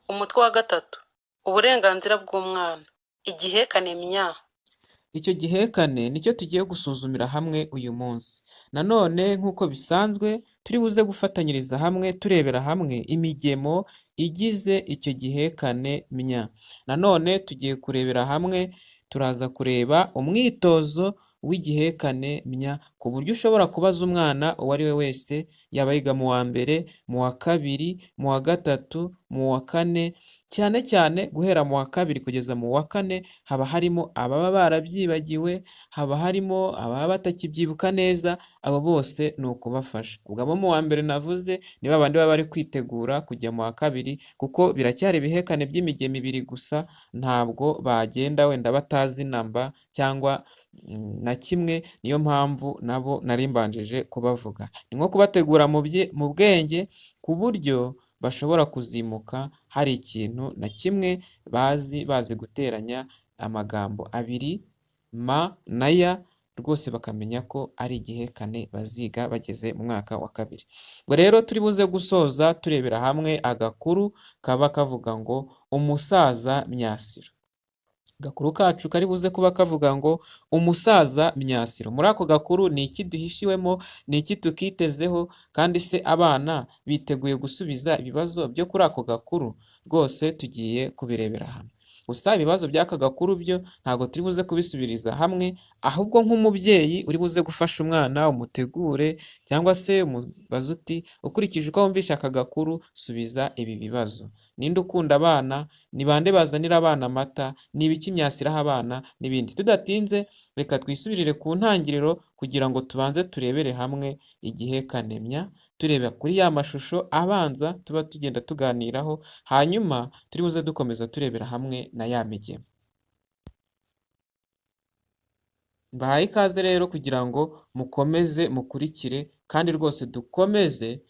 Umutwe wa gatatu. Uburenganzira bw'umwana. Igihekane mya. Icyo gihekane nicyo tugiye gusuzumira hamwe uyu munsi. Nanone nk'uko bisanzwe turi buze gufatanyiriza hamwe turebera hamwe imigemo igize icyo gihekane mya. Nanone tugiye kurebera hamwe, turaza kureba umwitozo w'igihekane mya, ku buryo ushobora kubaza umwana uwo ari we wese, yaba yiga mu wa mbere, mu wa kabiri, mu wa gatatu, mu wa kane, cyane cyane guhera mu wa kabiri kugeza mu wa kane, haba harimo ababa barabyibagiwe, haba harimo ababa batakibyibuka neza, abo bose ni ukubafasha. Ubwo abo mu wa mbere navuze ni ba bandi baba bari kwitegura kujya mu wa kabiri, kuko biracyari ibihekane by'imigemo ibiri gusa, ntabwo bagenda wenda batazi namba cyangwa na kimwe, niyo mpamvu nabo nari mbanjije kubavuga. Ni nko kubategura mu bwenge ku buryo bashobora kuzimuka hari ikintu na kimwe bazi, bazi guteranya amagambo abiri ma na ya, rwose bakamenya ko ari igihekane baziga bageze mu mwaka wa kabiri. Ubwo rero turi buze gusoza turebera hamwe agakuru kaba kavuga ngo umusaza Myasiro. Agakuru kacu kari buze kuba kavuga ngo umusaza Myasiro. Muri ako gakuru ni iki duhishiwemo, ni iki tukitezeho, kandi se abana biteguye gusubiza ibibazo byo kuri ako gakuru? Rwose tugiye kubirebera hamwe. Gusa ibibazo by'aka gakuru byo ntabwo turi buze kubisubiriza hamwe, ahubwo nk'umubyeyi uri buze gufasha umwana umutegure, cyangwa se umubaze uti ukurikije uko wumvishe aka gakuru subiza ibi bibazo. Ninde ukunda abana? Ni bande bazanira abana amata? Ni ibiki Myasiro aha abana? N'ibindi. Tudatinze reka twisubirire ku ntangiriro kugira ngo tubanze turebere hamwe igihekane mya, tureba kuri ya mashusho abanza tuba tugenda tuganiraho, hanyuma turi buze dukomeza turebera hamwe na ya migemo. Mbahaye ikaze rero kugira ngo mukomeze mukurikire kandi rwose dukomeze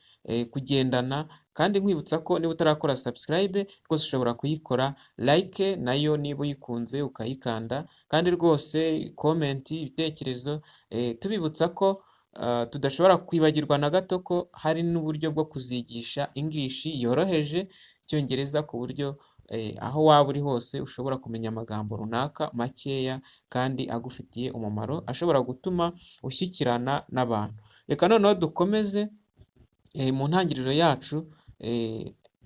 kugendana, kandi nkwibutsa ko niba utarakora subscribe rwose ushobora kuyikora, like nayo niba uyikunze ukayikanda, kandi rwose comment, ibitekerezo, tubibutsa ko tudashobora kwibagirwa na gato ko hari n'uburyo bwo kuzigisha English yoroheje, Icyongereza, ku buryo aho waba uri hose ushobora kumenya amagambo runaka makeya kandi agufitiye umumaro, ashobora gutuma ushyikirana n'abantu. Reka noneho dukomeze mu ntangiriro yacu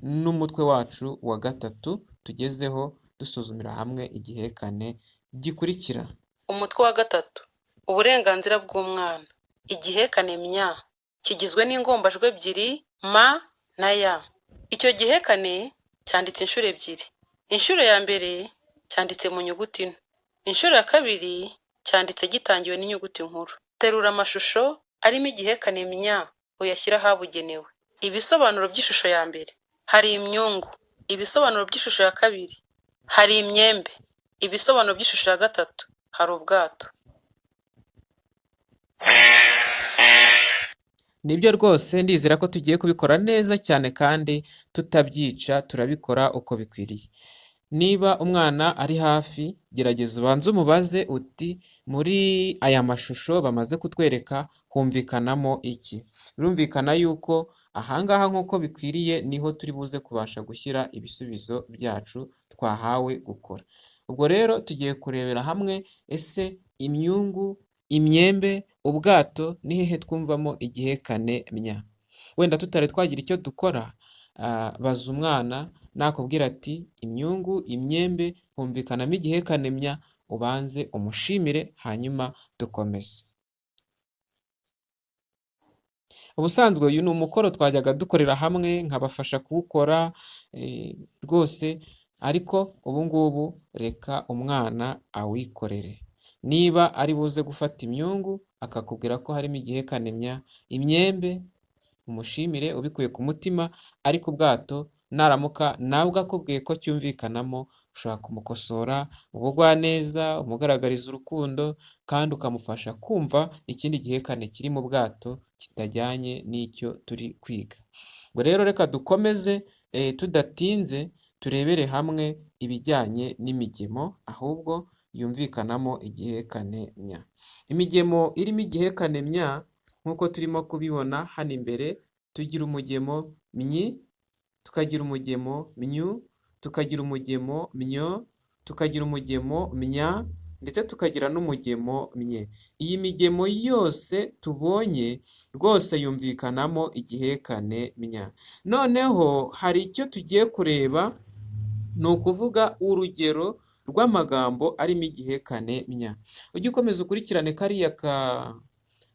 n'umutwe wacu wa gatatu tugezeho dusuzumira hamwe igihekane gikurikira. Umutwe wa gatatu. Uburenganzira bw'umwana. Igihekane mya kigizwe n'ingombajwi ebyiri ma na ya. Icyo gihekane cyanditse inshuro ebyiri. Inshuro ya mbere cyanditse mu nyuguti nto. Inshuro ya kabiri cyanditse gitangiwe n'inyuguti nkuru. Terura amashusho arimo igihekane mya uyashyire ahabugenewe. Ibisobanuro by'ishusho ya mbere. Hari imyungu. Ibisobanuro by'ishusho ya kabiri. Hari imyembe. Ibisobanuro by'ishusho ya gatatu. Hari ubwato. Nibyo rwose ndizera ko tugiye kubikora neza cyane kandi tutabyica, turabikora uko bikwiriye. Niba umwana ari hafi, gerageza ubanze umubaze uti muri aya mashusho bamaze kutwereka humvikanamo iki? Birumvikana yuko ahangaha nk'uko bikwiriye niho turi buze kubasha gushyira ibisubizo byacu twahawe gukora. Ubwo rero tugiye kurebera hamwe ese imyungu, imyembe, ubwato ni hehe twumvamo igihekane mya? Wenda tutari twagira icyo dukora, baza umwana nakubwira ati imyungu, imyembe humvikanamo igihekane mya, ubanze umushimire hanyuma dukomeze. Ubusanzwe uyu ni umukoro twajyaga dukorera hamwe nkabafasha kuwukora rwose, ariko ubu ngubu reka umwana awikorere. Niba ari buze gufata imyungu akakubwira ko harimo igihekane mya, imyembe umushimire ubikuye ku mutima, ariko ubwato naramuka nabwo akubwiye ko cyumvikanamo, ushobora kumukosora mu bugwaneza, umugaragariza urukundo kandi ukamufasha kumva ikindi gihekane kiri mu bwato kitajyanye n'icyo turi kwiga. Ubwo rero reka dukomeze tudatinze turebere hamwe ibijyanye n'imigemo ahubwo yumvikanamo igihekane mya. Imigemo irimo igihekane mya nk'uko turimo kubibona hano imbere, tugira umugemo myi, tukagira umugemo myu, tukagira umugemo myo, tukagira umugemo mya, ndetse tukagira n'umugemo mye. Iyi migemo yose tubonye rwose yumvikanamo igihekane mya. Noneho hari icyo tugiye kureba, ni ukuvuga urugero rw'amagambo arimo igihekane mya. Ujye ukomeza ukurikirane kariya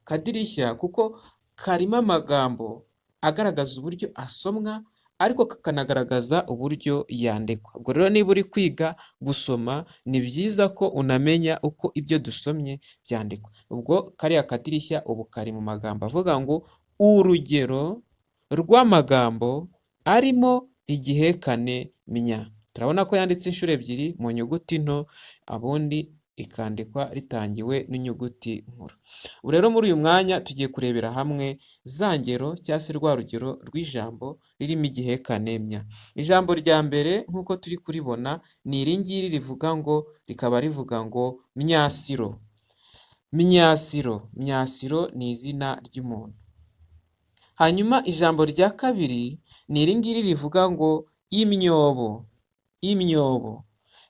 kadirishya kuko karimo amagambo agaragaza uburyo asomwa ariko kakanagaragaza uburyo yandikwa. Ubwo rero niba uri kwiga gusoma ni byiza ko unamenya uko ibyo dusomye byandikwa. Ubwo kariya kadirishya ubu kari mu magambo avuga ngo urugero rw'amagambo arimo igihekane mya. Turabona ko yanditse inshuro ebyiri mu nyuguti nto, ubundi ikandikwa ritangiwe n'inyuguti nkuru. Ubu rero muri uyu mwanya tugiye kurebera hamwe za ngero cyangwa se rwa rugero rw'ijambo ririmo igihekane mya. Ijambo rya mbere nk'uko turi kuribona ni iri ngiri rivuga ngo, rikaba rivuga ngo myasiro. Myasiro, Myasiro ni izina ry'umuntu. Hanyuma ijambo rya kabiri ni iri ngiri rivuga ngo imyobo, imyobo.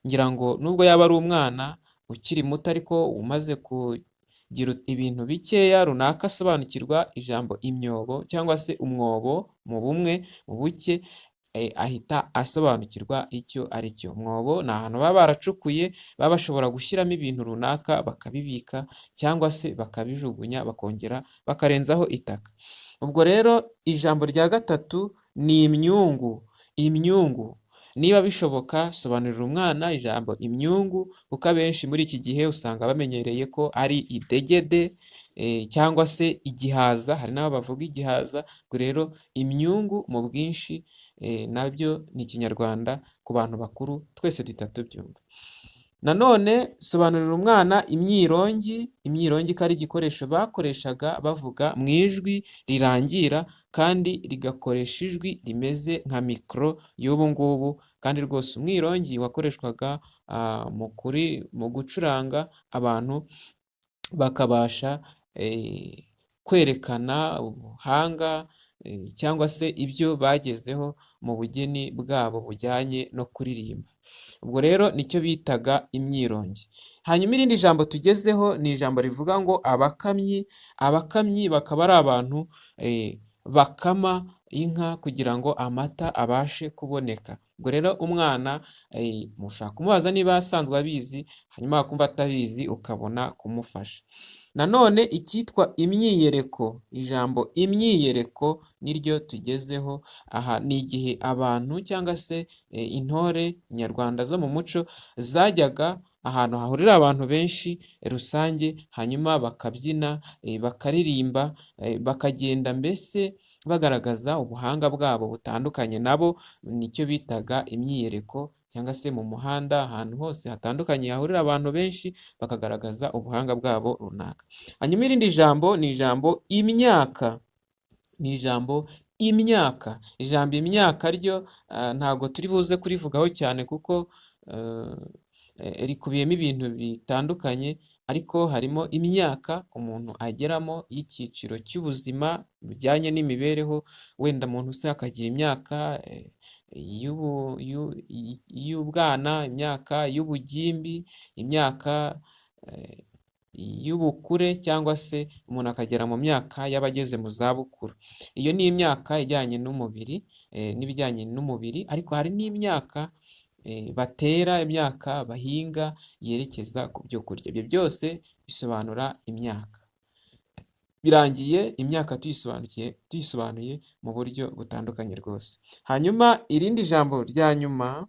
Ngira ngo nubwo yaba ari umwana ukiri muto ariko umaze kugira ibintu bikeya runaka asobanukirwa ijambo imyobo cyangwa se umwobo mu bumwe, mu buke, ahita asobanukirwa icyo ari cyo. Umwobo ni ahantu baba baracukuye, baba bashobora gushyiramo ibintu runaka bakabibika cyangwa se bakabijugunya bakongera bakarenzaho itaka. Ubwo rero ijambo rya gatatu ni imyungu, imyungu. Niba bishoboka sobanurira umwana ijambo imyungu kuko abenshi muri iki gihe usanga bamenyereye ko ari idegede cyangwa se igihaza, hari n'aho bavuga igihaza, ubwo rero imyungu mu bwinshi nabyo ni ikinyarwanda ku bantu bakuru twese duhita tubyumva. Nanone sobanurira umwana imyirongi, imyirongi ko ari igikoresho bakoreshaga bavuga mu ijwi rirangira kandi rigakoresha ijwi rimeze nka mikoro y'ubu ngubu, kandi rwose umwirongi wakoreshwaga mu gucuranga abantu bakabasha kwerekana ubuhanga cyangwa se ibyo bagezeho mu bugeni bwabo bujyanye no kuririmba. Ubwo rero nicyo bitaga imyirongi. Hanyuma irindi jambo tugezeho ni ijambo rivuga ngo abakamyi, abakamyi bakaba ari abantu bakama inka kugira ngo amata abashe kuboneka. Ubwo rero umwana mushobora kumubaza niba asanzwe abizi, hanyuma wakumva atabizi ukabona kumufasha. Nanone icyitwa imyiyereko, ijambo imyiyereko niryo tugezeho, aha ni igihe abantu cyangwa se intore nyarwanda zo mu muco zajyaga ahantu hahurira abantu benshi rusange, hanyuma bakabyina, bakaririmba, bakagenda mbese bagaragaza ubuhanga bwabo butandukanye nabo, nicyo bitaga imyiyereko cyangwa se mu muhanda ahantu hose hatandukanye hahurira abantu benshi bakagaragaza ubuhanga bwabo runaka. Hanyuma irindi jambo ni ijambo imyaka, ni ijambo imyaka. Ijambo imyaka ryo ntabwo turi buze kurivugaho cyane kuko rikubiyemo ibintu bitandukanye, ariko harimo imyaka umuntu ageramo y'icyiciro cy'ubuzima bujyanye n'imibereho, wenda umuntu se akagira imyaka y'ubwana, imyaka y'ubugimbi, imyaka y'ubukure cyangwa se umuntu akagera mu myaka y'abageze mu zabukuru. Iyo ni imyaka ijyanye n'umubiri n'ibijyanye n'umubiri, ariko hari n'imyaka batera, imyaka bahinga yerekeza ku byo kurya. Ibyo byose bisobanura imyaka. Birangiye imyaka tuyisobanuye mu buryo butandukanye rwose. Hanyuma irindi jambo rya nyuma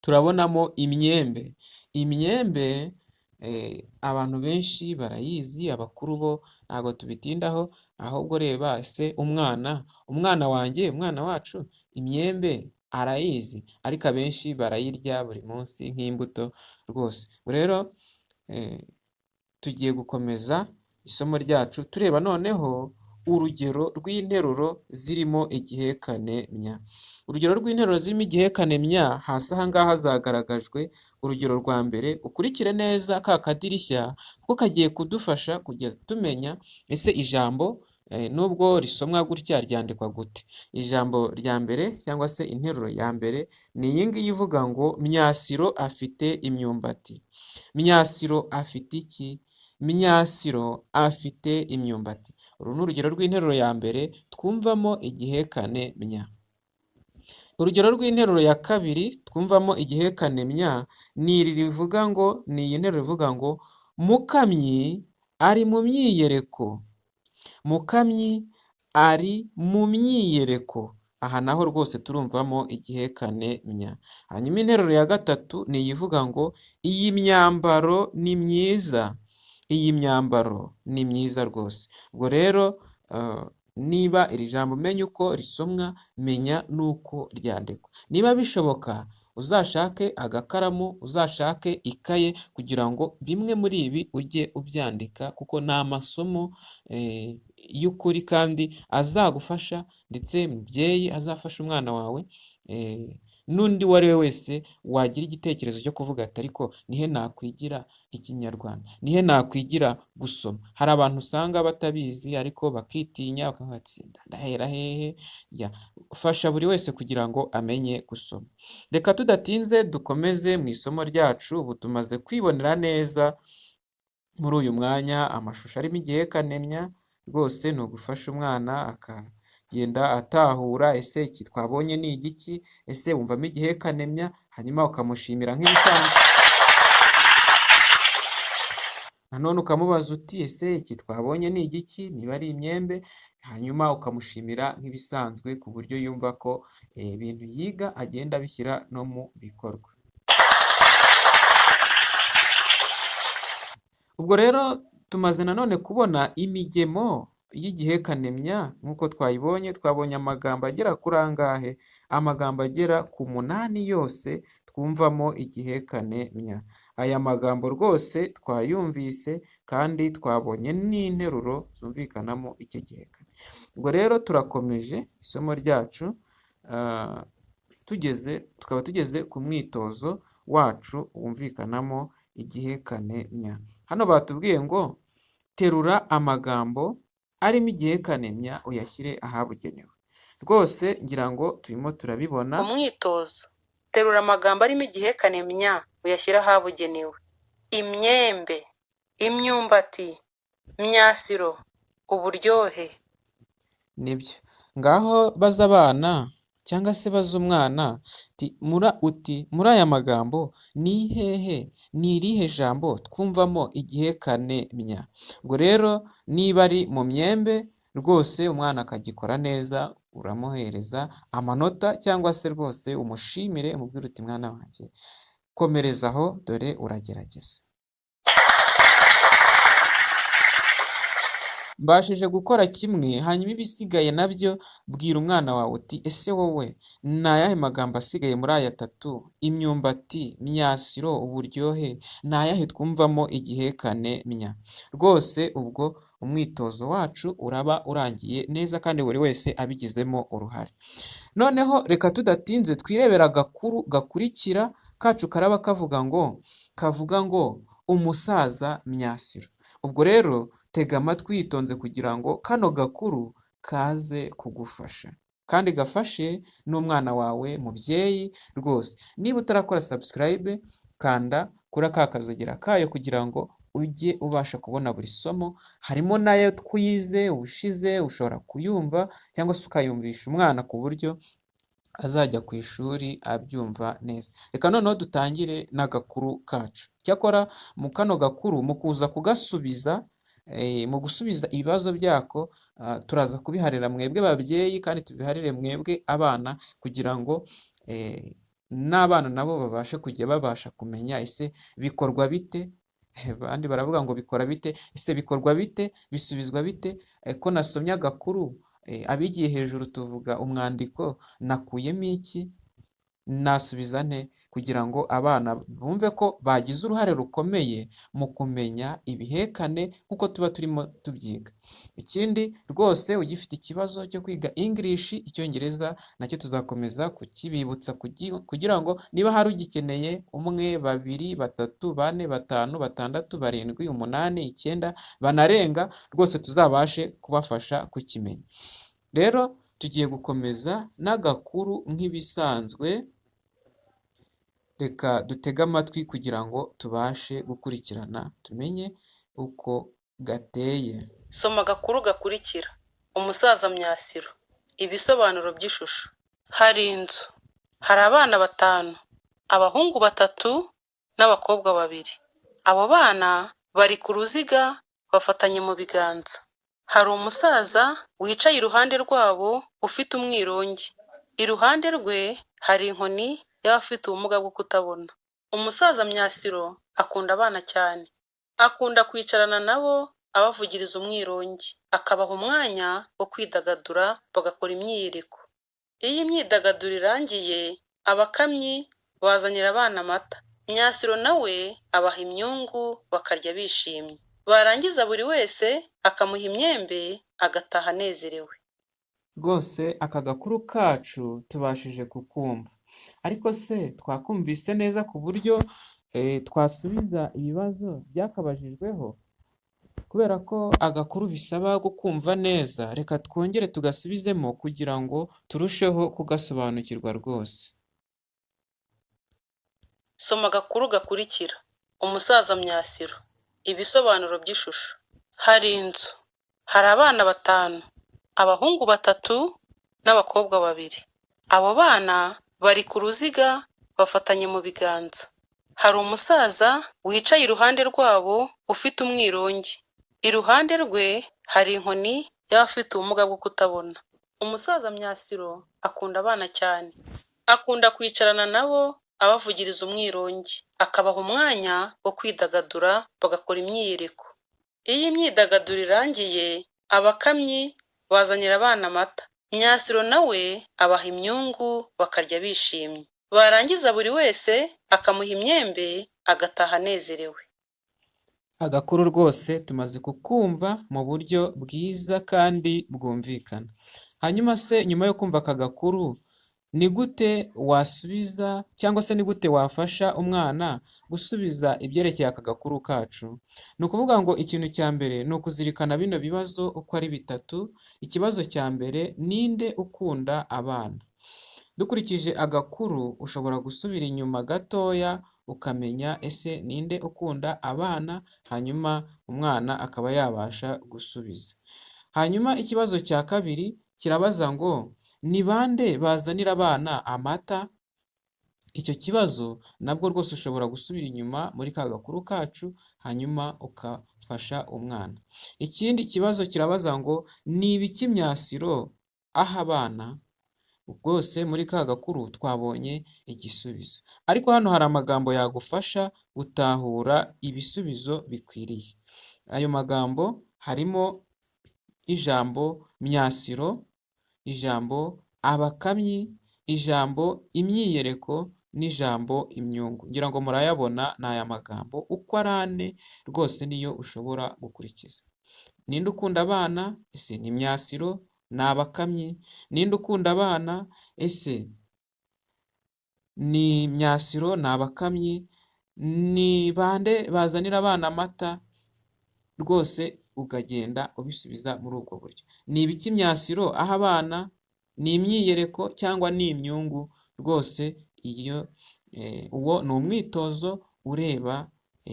turabonamo imyembe. Imyembe abantu benshi barayizi, abakuru bo ntabwo tubitindaho, ahubwo reba ese umwana, umwana wanjye, umwana wacu imyembe arayizi? Ariko abenshi barayirya buri munsi nk'imbuto rwose. Rero tugiye gukomeza isomo ryacu tureba noneho urugero rw'interuro zirimo igihekane mya. Urugero rw'interuro zirimo igihekane mya, hasi aha ngaha zagaragajwe, urugero rwa mbere ukurikire neza ka kadirishya kuko kagiye kudufasha kujya tumenya ese ijambo Nubwo risomwa gutya ryandikwa gute? Ijambo rya mbere cyangwa se interuro ya mbere ni iyi ngiyi ivuga ngo Myasiro afite imyumbati. Myasiro afite iki? Myasiro afite imyumbati. Uru ni urugero rw'interuro ya mbere twumvamo igihekane mya. Urugero rw'interuro ya kabiri twumvamo igihekane mya ni iri rivuga ngo, ni iyi nteruro ivuga ngo Mukamyi ari mu myiyereko. Mukamyi ari mu myiyereko. Aha naho rwose turumvamo igihekane mya. Hanyuma interuro ya gatatu ni iyi ivuga ngo iyi myambaro ni myiza. Iyi myambaro ni myiza rwose. Ubwo rero niba iri jambo umenya uko risomwa, menya n'uko ryandikwa. Niba bishoboka uzashake agakaramu, uzashake ikaye kugira ngo bimwe muri ibi ujye ubyandika kuko ni amasomo y'ukuri kandi azagufasha ndetse mubyeyi azafasha umwana wawe n'undi uwo ari we wese wagira igitekerezo cyo kuvuga ati ariko nihe nakwigira Ikinyarwanda, nihe nakwigira gusoma. Hari abantu usanga batabizi ariko bakitinya bakavuga ati ndahera hehe? Fasha buri wese kugira ngo amenye gusoma. Reka tudatinze dukomeze mu isomo ryacu, ubu tumaze kwibonera neza muri uyu mwanya amashusho arimo igihekane mya, rwose ni ugufasha umwana akagenda atahura ese iki twabonye ni igiki, ese wumvamo igihekane mya, hanyuma ukamushimira nk'ibisanzwe. Nanone ukamubaza uti ese iki twabonye ni igiki, niba ari imyembe, hanyuma ukamushimira nk'ibisanzwe ku buryo yumva ko ibintu yiga agenda abishyira no mu bikorwa. Ubwo rero tumaze nanone kubona imigemo y'igihekane mya nk'uko twayibonye, twabonye amagambo agera kuri angahe? Amagambo agera ku 8 yose twumvamo igihekane mya. Aya magambo rwose twayumvise kandi twabonye n'interuro zumvikanamo iki gihekane. Ubwo rero turakomeje isomo ryacu, tukaba tugeze ku mwitozo wacu wumvikanamo igihekane mya. Hano batubwiye ngo terura amagambo arimo igihekane mya uyashyire ahabugenewe. Rwose ngira ngo turimo turabibona. Umwitozo: terura amagambo arimo igihekane mya uyashyire ahabugenewe. Imyembe, imyumbati, myasiro, uburyohe. Nibyo. Ngaho baza abana cyangwa se baza umwana uti muri aya magambo ni hehe, ni irihe jambo twumvamo igihekane mya? Ubwo rero niba ari mu myembe rwose umwana akagikora neza uramuhereza amanota cyangwa se rwose umushimire umubwire uti mwana wanjye komereza aho dore uragerageza. Mbashije gukora kimwe, hanyuma ibisigaye nabyo bwira umwana wawe uti ese wowe ni ayahe magambo asigaye muri aya 3? Imyumbati, myasiro, uburyohe, ni ayahe twumvamo igihekane mya? Rwose ubwo umwitozo wacu uraba urangiye neza kandi buri wese abigizemo uruhare. Noneho reka tudatinze twirebera agakuru gakurikira kacu karaba kavuga ngo umusaza Myasiro. Ubwo rero tega amatwi witonze kugira ngo kano gakuru kaze kugufasha kandi gafashe n'umwana wawe mubyeyi rwose. Niba utarakora subscribe kanda kuri aka kazogera kayo kugira ngo ujye ubasha kubona buri somo, harimo n'ayo twize ubushize ushobora kuyumva cyangwa se ukayumvisha umwana ku buryo azajya ku ishuri abyumva neza. Reka noneho dutangire n'agakuru kacu. Cyakora mu kano gakuru mu kuza kugasubiza, mu gusubiza ibibazo byako turaza kubiharira mwebwe babyeyi kandi tubiharire mwebwe abana kugira ngo n'abana nabo babashe kujya babasha kumenya ese bikorwa bite, abandi baravuga ngo bikora bite, ese bikorwa bite, bisubizwa bite, ko nasomye agakuru, abigiye hejuru tuvuga umwandiko, nakuyemo iki? Nasubiza nte kugira ngo abana bumve ko bagize uruhare rukomeye mu kumenya ibihekane nk'uko tuba turimo tubyiga? Ikindi rwose, ugifite ikibazo cyo kwiga English, Icyongereza, nacyo tuzakomeza kukibibutsa kugira ngo niba hari ugikeneye, umwe, babiri, batatu, bane, batanu, batandatu, barindwi, umunani, icyenda, banarenga, rwose tuzabashe kubafasha kukimenya. Rero tugiye gukomeza n'agakuru nk'ibisanzwe, reka dutege amatwi kugira ngo tubashe gukurikirana tumenye uko gateye. Soma agakuru gakurikira. Umusaza Myasiro. Ibisobanuro by'ishusho. Hari inzu. Hari abana batanu. Abahungu batatu n'abakobwa babiri. Abo bana bari ku ruziga bafatanye mu biganza. Hari umusaza wicaye iruhande rwabo ufite umwirongi. Iruhande rwe hari inkoni y'abafite ubumuga bwo kutabona. Umusaza Myasiro akunda abana cyane. Akunda kwicarana nabo abavugiriza umwirongi, akabaha umwanya wo kwidagadura bagakora imyiyereko. Iyo imyidagaduro irangiye, abakamyi bazanira abana amata. Myasiro nawe abaha imyungu bakarya bishimye. Barangiza buri wese akamuha imyembe agataha anezerewe. Rwose aka gakuru kacu tubashije kukumva, ariko se twakumvise neza ku buryo twasubiza ibibazo byakabajijweho? Kubera ko agakuru bisaba kukumva neza, reka twongere tugasubizemo kugira ngo turusheho kugasobanukirwa rwose. Soma agakuru gakurikira. Umusaza Myasiro. Ibisobanuro by'ishusho. Hari inzu. Hari abana batanu. Abahungu batatu n'abakobwa babiri. Abo bana bari ku ruziga bafatanye mu biganza. Hari umusaza wicaye iruhande rwabo ufite umwirongi. Iruhande rwe hari inkoni y'abafite ubumuga bwo kutabona. Umusaza Myasiro akunda abana cyane. Akunda kwicarana nabo abavugiriza umwirongi, akabaha umwanya wo kwidagadura bagakora imyiyereko. Iyo imyidagaduro irangiye, abakamyi bazanira abana amata. Myasiro nawe abaha imyungu bakarya bishimye. Barangiza buri wese akamuha imyembe agataha anezerewe. Agakuru rwose tumaze kukumva mu buryo bwiza kandi bwumvikana. Hanyuma se nyuma yo kumva aka gakuru, ni gute wasubiza cyangwa se ni gute wafasha umwana gusubiza ibyerekeye aka gakuru kacu? Ni ukuvuga ngo ikintu cya mbere ni ukuzirikana bino bibazo uko ari bitatu. Ikibazo cya mbere: ninde ukunda abana? Dukurikije agakuru, ushobora gusubira inyuma gatoya ukamenya ese ninde ukunda abana, hanyuma umwana akaba yabasha gusubiza. Hanyuma ikibazo cya kabiri kirabaza ngo ni bande bazanira abana amata? Icyo kibazo nabwo rwose ushobora gusubira inyuma muri ka gakuru kacu, hanyuma ukafasha umwana. Ikindi kibazo kirabaza ngo ni ibiki Myasiro aha abana? Rwose muri ka gakuru twabonye igisubizo, ariko hano hari amagambo yagufasha gutahura ibisubizo bikwiriye. Ayo magambo harimo ijambo Myasiro, ijambo abakamyi, ijambo imyiyereko n'ijambo imyungu. Ngira ngo murayabona, ni aya magambo uko ari ane rwose niyo ushobora gukurikiza. Ninde ukunda abana? Ese ni Myasiro? Ni abakamyi? Ninde ukunda abana? Ese ni Myasiro? Ni abakamyi? Ni bande bazanira abana amata? Rwose ukagenda ubisubiza muri ubwo buryo. Ni ibiki Myasiro aha abana? Ni imyiyereko cyangwa ni imyungu? Rwose iyo uwo ni umwitozo ureba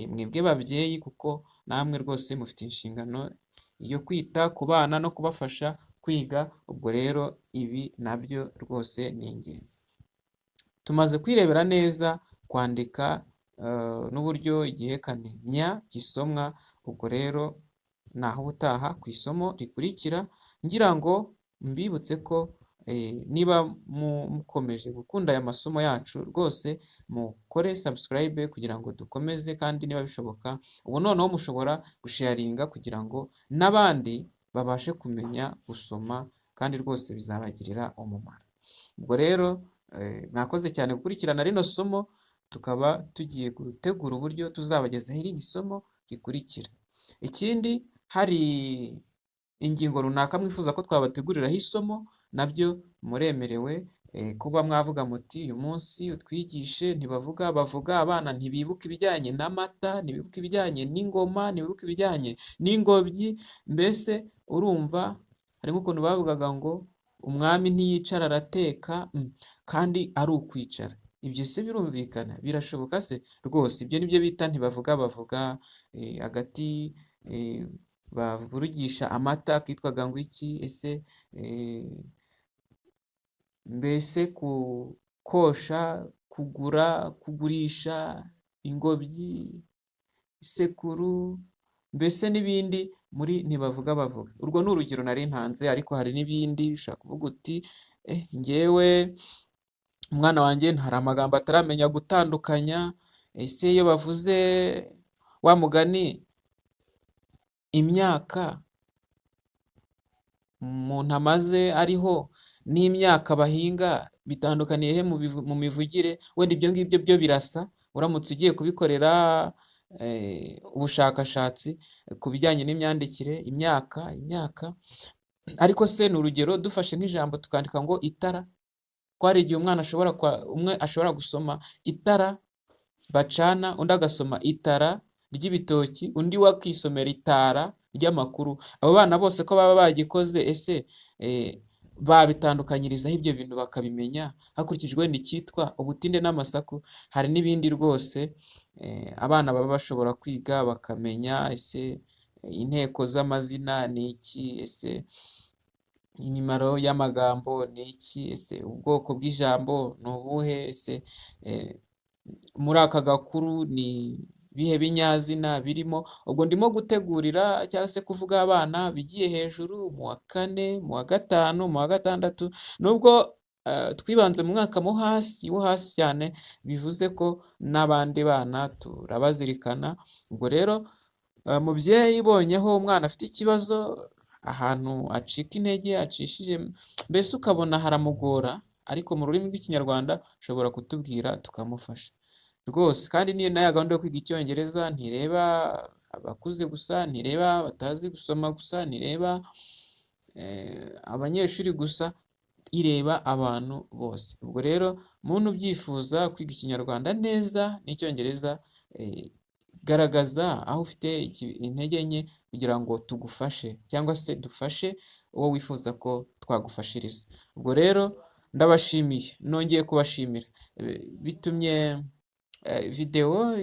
mwebwe babyeyi, kuko namwe rwose mufite inshingano yo kwita ku bana no kubafasha kwiga, ubwo rero ibi nabyo rwose ni ingenzi. Tumaze kwirebera neza kwandika n'uburyo igihekane nya gisomwa, ubwo rero naho ubutaha ku isomo rikurikira. Ngira ngo mbibutse ko niba mukomeje gukunda aya masomo yacu, rwose mukore subscribe kugira ngo dukomeze, kandi niba bishoboka ubu noneho mushobora gusharinga kugira ngo n'abandi babashe kumenya gusoma, kandi rwose bizabagirira umumaro. Ubwo rero Mwakoze cyane gukurikirana rino somo, tukaba tugiye gutegura uburyo tuzabagezaho irindi somo rikurikira. Ikindi, hari ingingo runaka mwifuza ko twabateguriraho isomo, nabyo muremerewe kuba mwavuga muti uyu munsi utwigishe ntibavuga bavuga, abana ntibibuka ibijyanye n'amata, ntibibuka ibijyanye n'ingoma, ntibibuka ibijyanye n'ingobyi, mbese urumva hari nk'ukuntu bavugaga ngo umwami ntiyicara arateka, kandi ari ukwicara. Ibyo se birumvikana? Birashoboka se? Rwose ibyo nibyo bita ntibavuga bavuga, agati bavurugisha amata kitwaga ngo iki? Ese mbese kosha, kugura, kugurisha, ingobyi, isekuru, mbese n'ibindi muri ntibavuga bavuga. Urwo ni urugero nari ntanze, ariko hari n'ibindi ushobora kuvuga uti njyewe umwana wanjye hari amagambo ataramenya gutandukanya, ese iyo bavuze wa mugani imyaka umuntu amaze ariho n'imyaka bahinga bitandukaniye he mu mivugire? Wenda ibyo ngibyo byo birasa, uramutse ugiye kubikorera ubushakashatsi ku bijyanye n'imyandikire, imyaka, imyaka, ariko se ni urugero dufashe nk'ijambo tukandika ngo itara, ko hari igihe umwana ashobora, umwe ashobora gusoma itara bacana, undi agasoma itara ry'ibitoki, undi we akisomera itara ry'amakuru. Abo bana bose ko baba bagikoze, ese babitandukanyirizaho ibyo bintu bakabimenya hakurikijwe wenda icyitwa ubutinde n'amasaku? Hari n'ibindi rwose abana baba bashobora kwiga bakamenya, ese inteko z'amazina ni iki? Ese imimaro y'amagambo ni iki? Ese ubwoko bw'ijambo ni ubuhe? Ese muri aka gakuru ni ibihe binyazina birimo? Ubwo ndimo gutegurira cyangwa se kuvuga abana bigiye hejuru mu wa kane, mu wa gatanu, mu wa gatandatu, nubwo twibanze mu mwaka mo hasi wo hasi cyane, bivuze ko n'abandi bana turabazirikana. Ubwo rero mubyeyi ubonyeho umwana afite ikibazo, ahantu acika intege, acishije, mbese ukabona haramugora, ariko mu rurimi rw'Ikinyarwanda ushobora kutubwira tukamufasha rwose. Kandi niyo na ya gahunda yo kwiga Icyongereza ntireba abakuze gusa, ntireba batazi gusoma gusa, ntireba abanyeshuri gusa, ireba abantu bose. Ubwo rero muntu ubyifuza kwiga Ikinyarwanda neza n'Icyongereza, garagaza aho ufite intege nke kugira ngo tugufashe cyangwa se dufashe uwo wifuza ko twagufashiriza. Ubwo rero ndabashimiye, nongeye kubashimira, bitumye videwo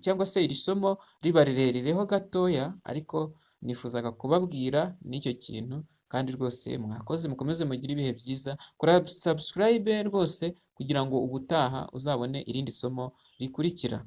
cyangwa se iri somo riba rirerireho gatoya, ariko nifuzaga kubabwira n'icyo kintu, kandi rwose mwakoze, mukomeze mugire ibihe byiza, kora subscribe rwose kugira ngo ubutaha uzabone irindi somo rikurikira.